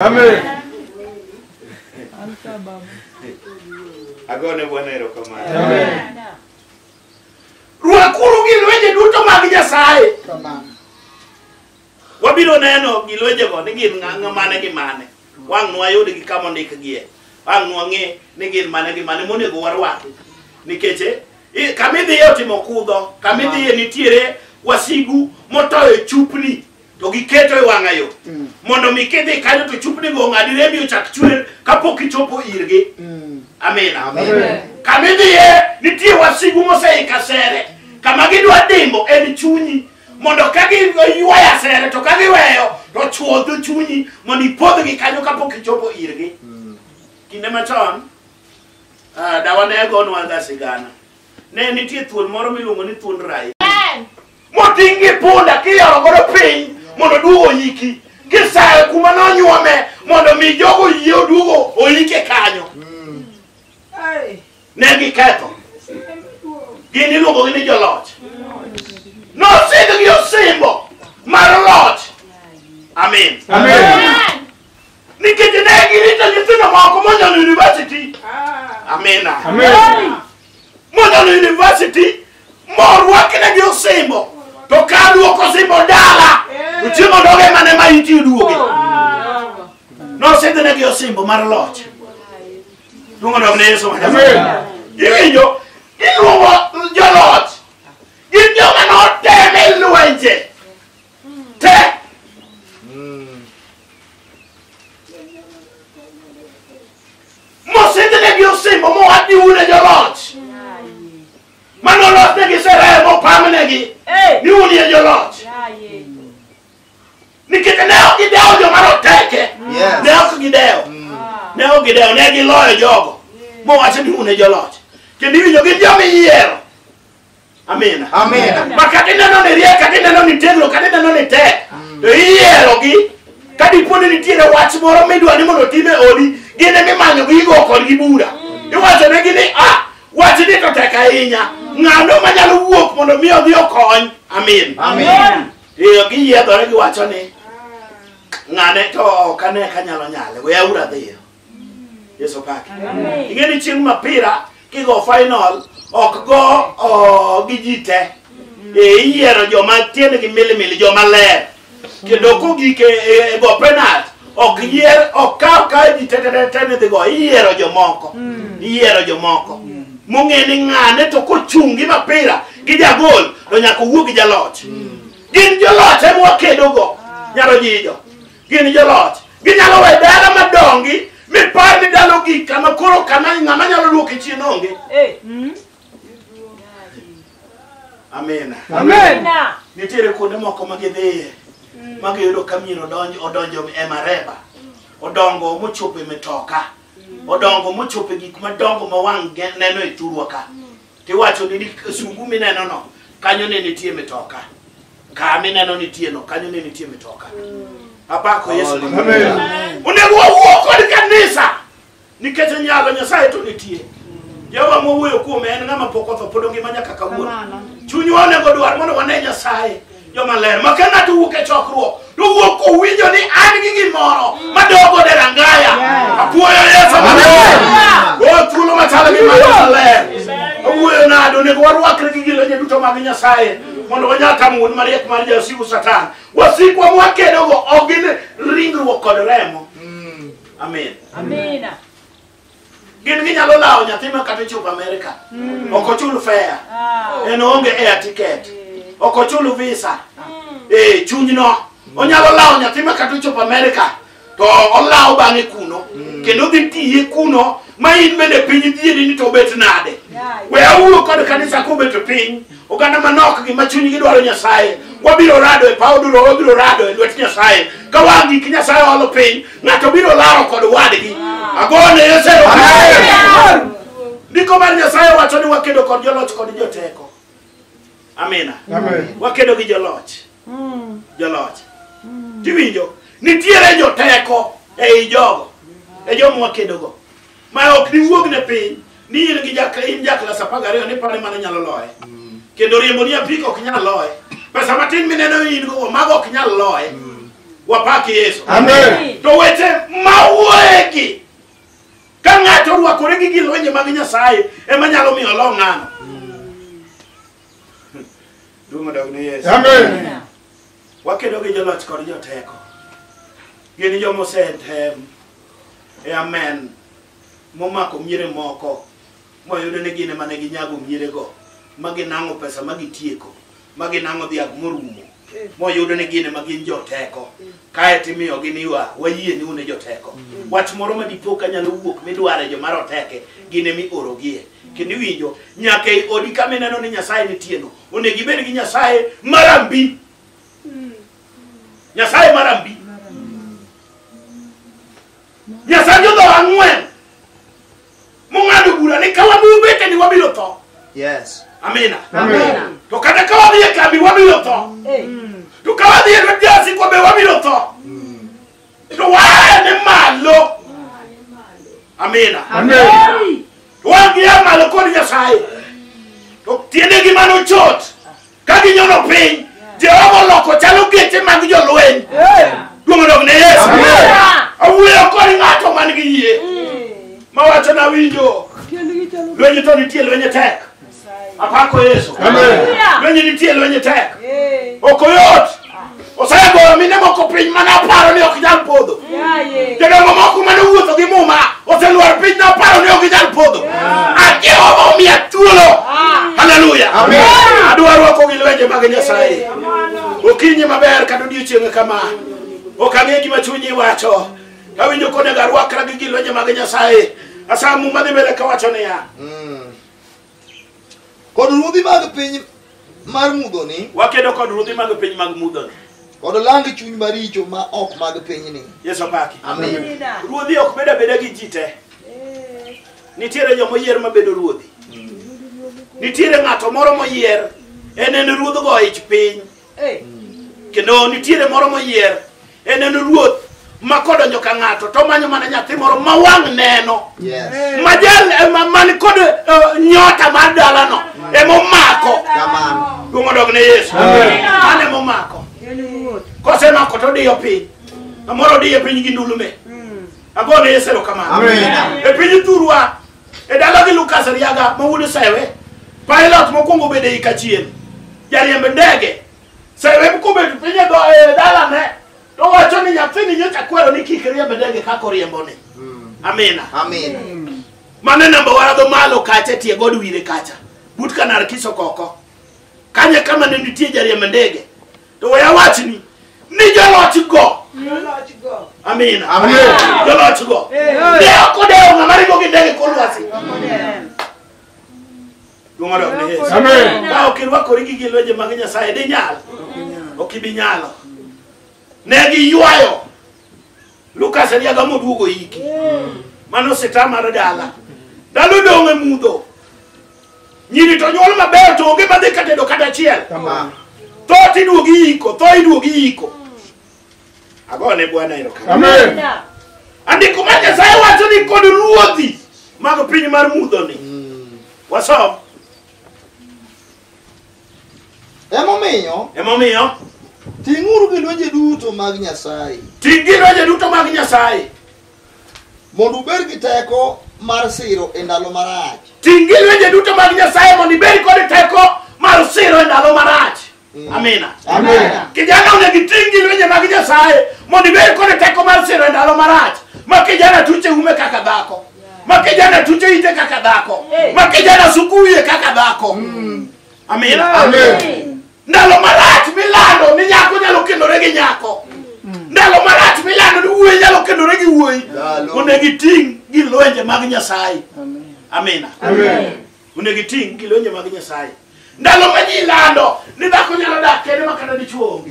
Amen. Agone Bwana erokamano. Amen. Rwakuru gi lwenje duto mag Nyasaye. Kamano. Wabiro neno gi lwenjego ni gin mane gi mane. Wang' nwayudgi kama ondikgie. Wang' nwang'e ni gin mane gi mane monego warwaki. Nikech kama idhiye otimo kudho, kama idhiye nitiere wasigu motoyo chupni to giketo e wang'a yo. Mondo mi kidhi kanyo to chupni go ong'ad rembi ochak chwer kapok ichopo irgi. Amina. Amen. Kama idhiye nitie wasigu moseiko asere. Kama gidwa dimbo en chunyi. Mondo ka giywayo asere to ka giweyo to chuodho chunyi mondo ipodhgi kanyo kapok ichopo irgi. Kinde machon, dawa ne gonwa sigana. Ne nitie thuol moro miluongo ni thuond rai. Moting' gi punda kiyoro godo piny mondo oduog oyiki. Kisayo kuma nonyuome mondo mi jogo yie oduogo oyike kanyo. Ne giketho. Gin iluongogi ni joloch. Nosidh gi osimbo mar loch. Amen. Amen. Nikech ne girito nyithindo moko monyono university. Amina. Amen. Monyono university morwaknegi osimbo. To ka duoko osimbo dala, to chieng' odoge mane ma iti oduoge. Nosidhnegi osimbo mar loch. Duong' odog ne Yesu ma Nyasaye. Amen. Iwinjo, iluongo joloch. Gin joma notem e lwenje. Te. Mosidhnegi osimbo mowach ni un e joloch. Manolosnegi sherehe mopamnegi ni un e joloch. Nikech ne ok gidewo joma roteke. Yes. Ne ok gidewo. Ne ok gidewo, ne giloyo jogo. Mowacho ni un e joloch. Kendo iwinjo gin joma iyiero. Amina. Amen. Ma kata ineno ni riek, kata ineno ni tegno, kata ineno ni tek, to iyierogi. Ka dipo ni nitiere wach moro midwa ni mondo otim e odi, gin ema imanyogi igo kodgi bura. Iwacho negi ni ah, wachni to tek ahinya. Ng'ano manyalo wuok mondo mi odhi okony? Amin. Amen. Giyiedhore giwacho ni ng'ane to ok ane ka nyalo nyale, we aura dhiyo. Yesu paki. Ing'e ni chieng' mapira kigo final ok go gi ji te. Iyiero joma tiendgi milimili, joma ler. Kendo kogik e go penalty, ok yier, ok kaw ji te te te ni dhi go, iyiero jomoko. Iyiero jomoko. Mong'e ni ng'ane to kochung' gi mapira gi jagol to nyaka owuog gi jaloch. Gin joloch ema wakedogo, nyaro jijo. Gin joloch. Ginyalo we dala madongi mipar ni ndalo gik kama koro kama ng'ama nyalo luoki chien onge. Amina. Amen. Nitiere kuonde moko ma gidhiye ma giyudo ka mier odonjo e mareba, odongo mochopo e mitoka, odongo mochopo e gik madongo ma wang' neno e thurwa ka. Tiwacho ni sungu mineno no, kanyo ne nitie mitoka. Ka mineno nitie no, kanyo ne nitie mitoka. Apako Yesu. Amen. Onego wawuo kod kanisa nikech nyalo Nyasaye to nitie. Jehova mwawuoyo kuome en ng'ama pok otho, pod ongima nyaka kawuono. Chunywa onego dwar mondo wane Nyasaye joma ler. Ma ka ng'ato wuok e chokruok, to wuok kowinjo ni an gi gimoro madogo e rangaya. Apuoyo Yesu maler. O thuolo machalo gi mano maler. Awuoyo nade, onego warwakre gi gilwenje duto mag Nyasaye mondo wanyal tamo wuond mariek mar jasigu Satan. Wasikwa mwakedogo ok gin ringruok kod remo. Amen. Amina. Gin ginyalo lawo nyathi ma kata ochopo Amerika. Ok ochul fare. En oonge air ticket. Ok ochul visa. Chunyno. Onyalo lawo nyathi ma kata ochopo Amerika to olawo bang'e kuno. Kendo odhi tiye kuno ma in bende piny dhieri ni to obet nade. We awuo kod kanisa kobet piny. Oganda manok gi ma chunygi dwaro Nyasaye. Wabiro rado e paw duro, wabiro rado e lwet Nyasaye. Ka wang' gik Nyasaye olo piny, ng'ato biro laro kod wadgi. Agone Yesu erokamano. Ndiko mar Nyasaye wacho ni wakedo kod joloch kod joteko. Amina. Amen. Wakedo gi joloch. Joloch. Tiwinjo, nitiere joteko ei jogo. E joma wakedogo. Ma ok diwuog ne piny ni in gi in ja klas 12 ni pare mane nyalo loye. Kendo riembo ni apiko ok nyal loye. Pesa matin mineno in go mago ok nyal loye. Wapaki Yesu. Amen. To weche mawuoyegi ka ng'ato orwakore gi gilwenje mag Nyasaye ema nyalo miyo olo ng'ano. Duong' odog ne Yesu. Amen. Wakedo gi joloch kod joteko. Gin joma osetem e amen momako miere moko moyudo ni gin ema ne ginyago mierego ma ginang'o pesa ma gitieko ma ginang'o dhiang' morumo moyudo ni gin ema gin joteko kae timiyogi ni wayie ni un e joteko. Wach moro ma dipo ka nyalo wuok midware joma roteke gin emiorogie. Kendo iwinjo nyaka e odi kama ineno ni Nyasaye nitie no onego ibed gi Nyasaye marambi. Nyasaye marambi. Nyasaye jodho ang'wen mong'ado bura ni ka wabiro ni wabiro tho. Yes. Amina. Amen. To kata ka wadhi e kambi wabiro tho. To ka wadhi e lwet jasikwa be wabiro tho. To waene malo. Amina. Amen. To wan gi a malo kod Nyasaye. To tiendegi manochot ka ginyono piny, Jehova oloko chalo geche mag jolweny. Duong' odog ne Yesu. Awuoyo kod ng'ato man gi yie. Mawacho nawinjo. Lweny to nitie, lweny tek. Apako Yesu. Amen. Lweny nitie, lweny tek. Ok oyot. Osegoyo mine moko piny mane aparo ni ok nyal podho. Jodongo moko mane owuotho gi muma oselwar piny naparo ni ok ginyal podho. A Jehova omiya thuolo. Haleluya. Amen. Adwa rwako gi lwenje mag Nyasaye. Okinyi maber kata odiochieng' kama. Ok ang'e gima chunyi wacho. Awinjo konego arwakra gi gilwenje mag Nyasaye. Asa muma dhi mbele kawacho niya. Kod ruodhi mag piny mar mudhoni Wakedo kod ruodhi mag piny mag mudhoni. kod lang chuny maricho ma ok mag pinyni. Yesu opaki. Amen. Ruodhi ok bed abeda gi ji te. Nitiere joma oyier mabedo ruodhi. Nitiere ng'ato moro moyier, en ruodh go ich piny. Kendo nitiere moro moyier, en ruoth ma kodonjo ka ng'ato to manyo mana nyathi moro ma wang' neno. Yes. Ma jal ma man kod nyota mar dalano emomako. Kamano. Duong' odog ne Yesu. Amen. Mano emomako. Kosemako to odiyo piny. Samoro odiyo piny gi ndulume. Agone Yesu erokamano. Amen. E piny thurwa, e dala gi Lucas Riaga ma wuod Sewe, pilot mokwongo bedo ei kachien, jariemb ndege. Sewe kobet piny e e dalane, to wacho ni nyathini nyocha kwero ni kik riemb ndege kaka oriemboni. Amina. Amen. Mano namba waradho malo kacha tie god wire kacha. But kanar kiso koko. Kanye kama ne nitie jariemb ndege. To we awachni ni joloch go. Amina. Amen. Joloch go. Ne ok odewo ng'ama ringo gi ndege kor lwasi. Duong' odog ne Yesu. Amen. Ka ok irwakori gi gilwenje mag Nyasaye dinyal. Ok ibi nyalo. Ne giywayo. Lukas Riaga moduogo iki. Mano sita mar dala. Dala odong' e mudho. Nyiri to nyuol maber to onge madhi ka tedo kata achiel. Kamano. Tho tiduogi iko, tho iduogi iko. Agone Bwana erokamano. Amen. Andiko ma Nyasaye wacho ni kod ruodhi mag piny mar mudhoni. Wasom. Emomiyo Emomiyo ting'uru gi lwenje duto mag Nyasaye ting' gi lwenje duto mag Nyasaye. mondo ubed gi teko mar siro e ndalo marach. Ting' gi lwenje duto mag Nyasaye mondo ibed kod teko mar siro e ndalo marach. Amina. Amen. Kijana onego iting' gi lwenje mag Nyasaye mondo ibed kod teko mar siro e ndalo marach. Ma kijana tuche ume kaka dhako. Ma kijana tuche ite kaka dhako. Ma kijana suku wiye kaka dhako. Amina. Amen. Ndalo marach milando ni nyako nyalo kendore gi nyako. Ndalo marach milando ni wuoyi nyalo kendore gi wuoyi. Ndalo. Onego iting' gi lwenje mag Nyasaye. Amina. Amen. Onego iting' gi lwenje mag Nyasaye. Ndalo ma ji lando ni dhako nyalo dak kende ma kata dichuo onge.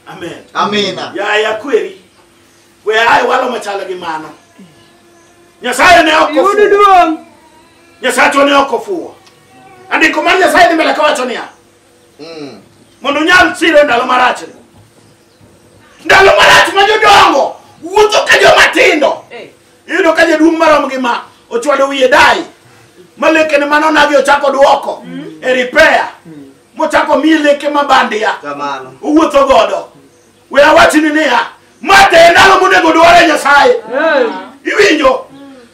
Amen. Amina. Yaya kweri. We ae walo machalo gi mano. Nyasaye ne ok Yudu ofuwo. duong'. Nyasachwa ne ok ofuwo. Andiko mar Nyasaye dhi mbele kawacho niya. Mondo unyal siro e ndalo marach. Ndalo marach ma jodongo wuotho ka joma tindo. Iyudo ka jaduong' marom gi ma ochwado wiye dai. Ma lekene manonagi ochako duoko e repair. Mochako miye leke ma bandia. Kamano. Owuotho godo. We awachni niya, ma to en ndalo monego dware Nyasaye. Iwinjo?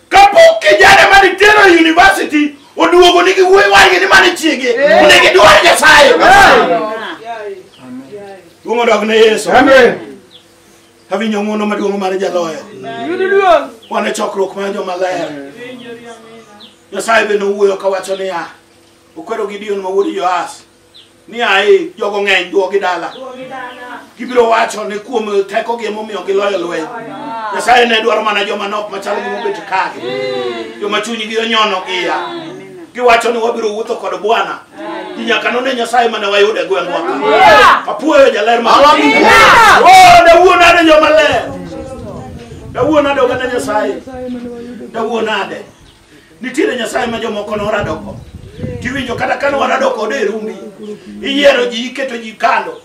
Kapok kijana manitero e university oduogo nigi wuoyi wang'e ni mane chiege, onego idwar Nyasaye. Duong' odog ne Yesu. Amen. Awinjo ng'wono maduong' mar jaloyo. Wan e chokruok mar joma ler. Nyasaye be nowuoyo kawacho niya, okwero Gideon ma wuod Joash ni ai jogo ng'eny duogi dala. Gibiro wacho ni kuom tekogi emomiyo giloyo lweny. Nyasaye ne dwaro mana joma nok machal gi mobet kagi. Joma chunygi onyono giya. Giwacho ni wabiro wuotho kod Bwana. Ji nyaka none Nyasaye mane wayudo e gweng'wa ka. Apuoyo jaler ma. Oh, dawuo nade joma ler. Dawuo nade oganda Nyasaye. Dawuo nade. Nitiere Nyasaye ma jomoko noradogo. Tiwinjo kata kane warado kode e rumbi. Iyiero ji iketo ji kando.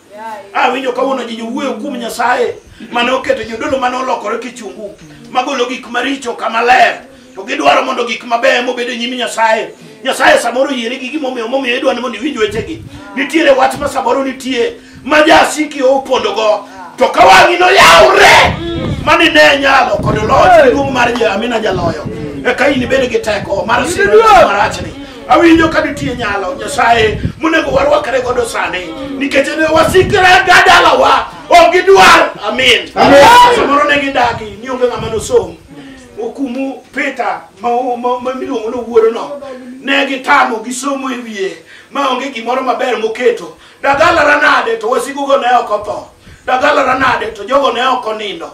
Awinjo kawuono ji wuoyo kuom Nyasaye mane oketo jodolo mane olokore kichungu magolo gik maricho kama ler to gidwaro mondo gik mabeyo mobedo e nyim Nyasaye. Nyasaye samoro yieri gi gimomiyo momiyo idwa ni mondo iwinj wechegi. Nitiere wach ma samoro nitie ma jasiki opondogo to ka wang'i noyawre mani ne nyalo kod loch duong' mar Amina jaloyo eka in ibed gi teko mar siro marachni. Awinjo ka nitie nyalo Nyasaye monego warwakre godo sani nikech ne wasikre gadalawa ok gidwar. Amin. Samoro ne gidagi ni onge ng'ama nosom. Okumu Peter ma miluongo ni wuorono ne gitamo gisomo e wiye ma onge gimoro maber moketo. Dagalara nade to wasigugo ne ok otho. Dagalara nade to jogo ne ok onindo.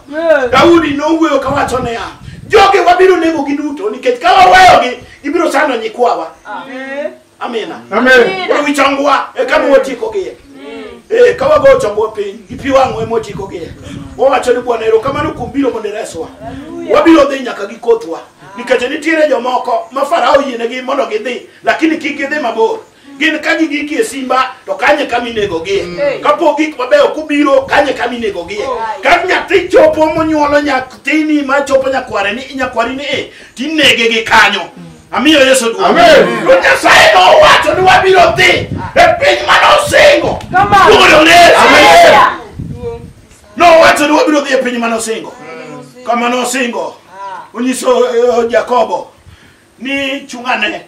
Daudi nowuoyo kawacho niya, jogi wabiro nego gi duto nikech ka waweyogi gibiro sando nyikwawa. Amina. Amen. Koro wi chongwa e kama watiekogie. Ka wago chongwa piny gi pi wang'wa ema watiekogie. Wawacho ni Bwana erokamano kuom biro mondo ireswa. Wabiro dhi nyaka gi kothwa. Nikech nitiere jomoko ma Farao oyienegi mondo gidhi, lakini kik gidhi mabor. Gin ka gigikie simba to kanye kama inegogie. Kapok gik mabeyo kubiro kanye kama inegogie. Ka nyathi chopo monyuolo nyathini machopo nyakware ni nyakwari ni e tinege gi kanyo. Amiyo Yesu duong'. Amen. To Nyasaye nowacho ni wabiro dhi e piny manosingo. Duong' odog ne Yesu. Nowacho ni wabiro dhi e piny manosingo. Kama nosingo. Onyiso Jakobo ni chung'ane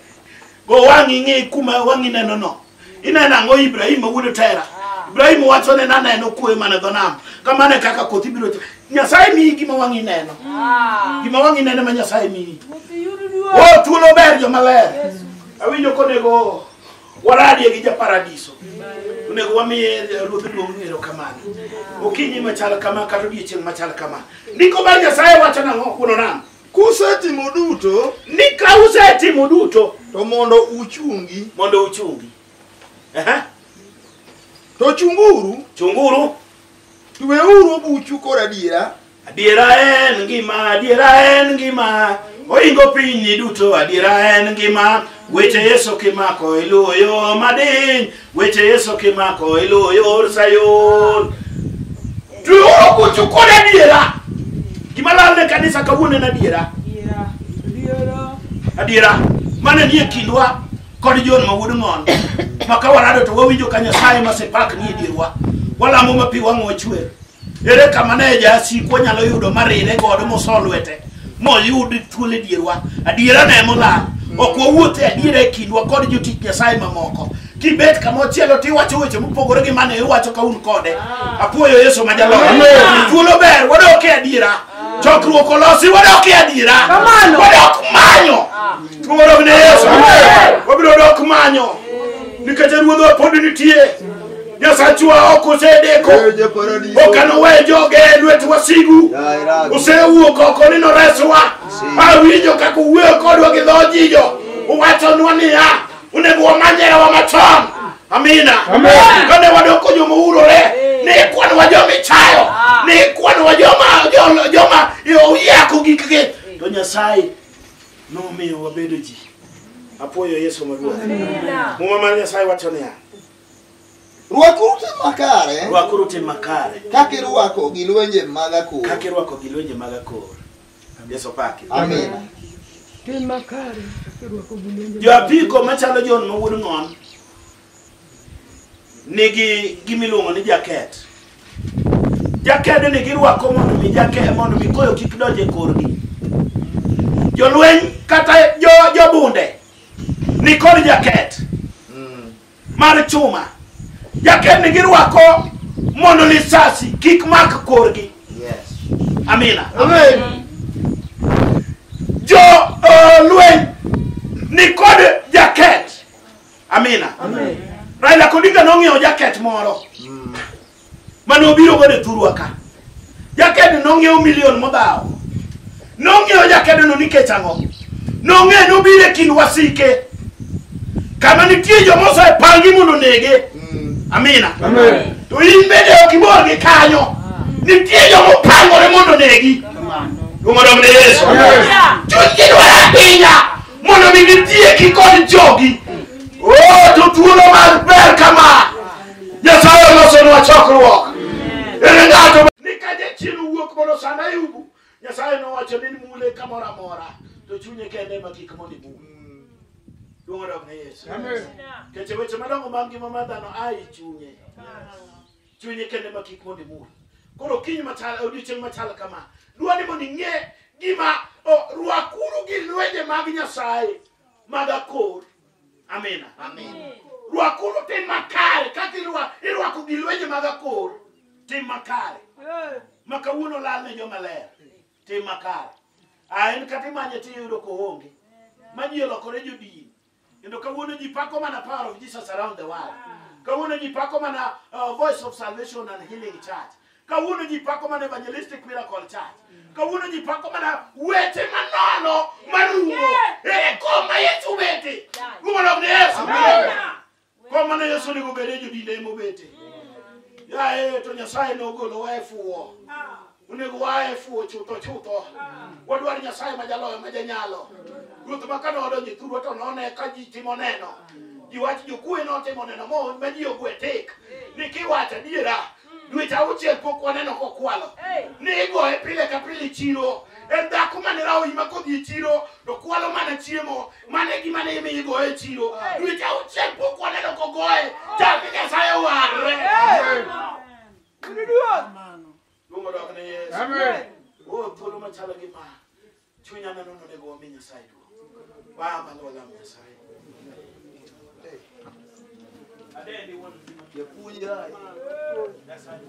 go wang'i ng'i kuma wang'i neno no. Ineno ang'o Ibrahim ma wuod Tera? Ibrahim wacho ne naneno kwe mana dho nam. Kamano e kaka kothi biro. Nyasaye miyi gima wang'i neno. Gima wang'i neno ma Nyasaye miyi. Oh, thuolo ber joma ler. Awinjo konego waradie gi japaradiso. Onego wamiye Ruoth duong' erokamano. Okinyi machal kama kata odiechieng' machal kama. Ndiko mar Nyasaye wacho nang'o kuno nam? Kusetimo duto Ni ka usetimo duto to mondo uchungi. mondo uchungi. To chunguru, Chunguru. tweuru obuchu kod adiera. Adiera en ngima, adiera en ngima. Oingo piny duto, adiera en ngima. Weche Yesu kimako iluwo yo madiny. Weche Yesu kimako iluwo yor Sayun. Tweuru obuchu kod adiera. Gima lal ne kanisa kawuono en adiera. Adiera mane nie kindwa kod John ma wuod ng'on. Ma ka warado to wawinjo ka Nyasaye ma sepak nie dierwa. Walamo ma pi wang'wa chwer. Ere kama ne jasikwa nyalo yudo marire godo moso lwete moyud thuolo e dierwa. Adiera ne molal. Ok wawuoth e adiera e kindwa kod jotich Nyasaye mamoko. Kibet kama tiwacho weche mopogore gi mane iwacho ka un kode. Apuoyo Yesu ma jaloyo. Thuolo ber wadok e adiera. Chokruok olosi wadok e adiera. Wadok manyo. Thuolo ne Yesu. Wabiro dok manyo. Nikech ruodhwa pod nitie. Nyasachwa ok osedeko. Ok anowe joge e lwet wasigu. Osewuok oko ni noreswa. Awinjo kaka owuoyo kodwa gi dho jijo. Owachonwa niya, onego wamany herawa machon. Amina. Kane wadoko joma ourore, ne ikwanowa joma ichayo, ne ikwanowa joma oyako gikgi. To Nyasaye nomiyo wabedo ji. Apuoyo Yesu maduong'. Muma mar Nyasaye wacho niya, Rwakuru tim makare rwakuru tim makare kaka irwako gi lwenje mag akor. kaka irwako gi lwenje mag akor. Yesu paki. Amina. Tim makare kaka irwako gi lwenje. Jo apiko machalo John ma wuod ng'on nigi gimiluongo ni jaket. Jakedo ni girwako mondo mi jake mondo mi koyo kik donj e korgi. Jolweny kata jobunde ni kod jaket mar chuma. Jaket ni girwako mondo lisasi kik mak korgi. Yes. Amina. Amen. Jo lweny ni kod jaket. Amina. Amen. Raila Odinga nong'iewo jaket moro mane obiro godo e thurwa ka. Jaket nong'iewo milion modhawo. Nong'iewo jakedno nikech ang'o? Nong'e nobiro e kind wasike kama nitie joma osepangi mondo onege. Amina. Amen. To in bende ok ibor gi kanyo. Nitie joma opangore mondo onegi. Luongo dong ne Yesu. Chunygi dwaro ahinya mondo mi gitieki kod jogi. Oh, to thuolo mar ber kama. Nyasaye olosonwa chokruok. Ere ng'ato ni ka jachien owuok mondo osand Ayubu, Nyasaye nowacho ni mule kamoro amora to chunye kende ema kik mondo imul. Luongo dong ne Yesu. Nikech weche madongo mag ngima mar dhano a e chunye. Chunye kende ma kik mondo imul. Koro kiny machal odiochieng' machal kama, dwa ni mondo ing'e gima rwakuru gi lwenje mag Nyasaye mag akor. Amina. Amen. Rwakuru tim makare kaka irwako gi lwenje mag akor. Tim makare. Ma kawuono lal ne joma ler. Tim makare. A en kata imanye tiyudo koonge. Ma ji olokore jodin. Kendo kawuono ji pako mana power of Jesus around the world. Kawuono ji pako mana Voice of Salvation and Healing Church. Kawuono ji pako mana Evangelistic Miracle Church. Kawuono ji pako mana weche manono marumo. Ere koma Yesu bete. Luongo dong ne Yesu. Koma ne Yesu onego bede jodinde ema obete. Yaye to Nyasaye nogolowa e fuwo. Onego waa e fuwo chutho chutho. Wadwaro Nyasaye ma jaloyo ma janyalo. Ruoth ma kane odonjo e thurwa to none ka ji timo neno. Ji wach jokuoye notimo neno mo ma ji ogwe tik. Ni kiwacho adiera dweche auchiel pok waneno kokwalo. Ni igoye pile ka pile e chiro. En dhako mane rawi ma kodhi e chiro to kwalo mana chiemo. Mane gima ne imiyo igoye e chiro. Dweche auchiel pok waneno kogoye. Chal ni Nyasaye owarre. Luongo dok ne Yesu. Oh, thuolo machalo gi ma. Chunya neno ni onego wami Nyasaye duong'. Waa malo walam Nyasaye. Adendi wuon ngima. Japuonj ai. Nyasaye